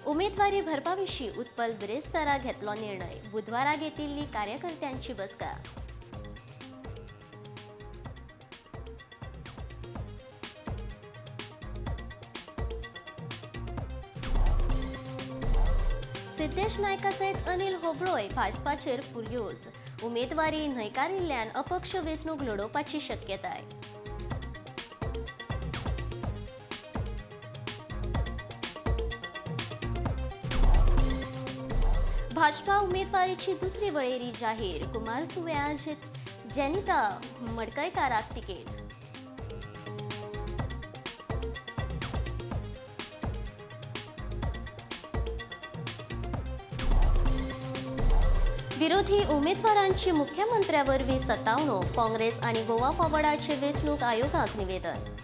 उमेदवारी भरपा विशीं उत्पल बिरेस्तारा घेतलो निर्णय. बुधवारा घेतिल्ली कार्यकर्त्यांची बसका. सिद्धेश नायका सयत अनिल होबळोय भाजपाचेर फुर्योज. उमेदवारी न्हयकारिल्ल्यान अपक्ष वेंचणूक लडोवपाची शक्यताय. भाजपा उमेदवारीची दुसरी वळेरी जाहीर. कुमार सुव्या जेनिता मडकयकाराक तिकेट. विरोधी उमेदवारांची मुख्यमंत्र्यावरवी सतावणूक. काँग्रेस आणि गोवा फॉरवर्डाचे वेंचणूक आयोगाक निवेदन.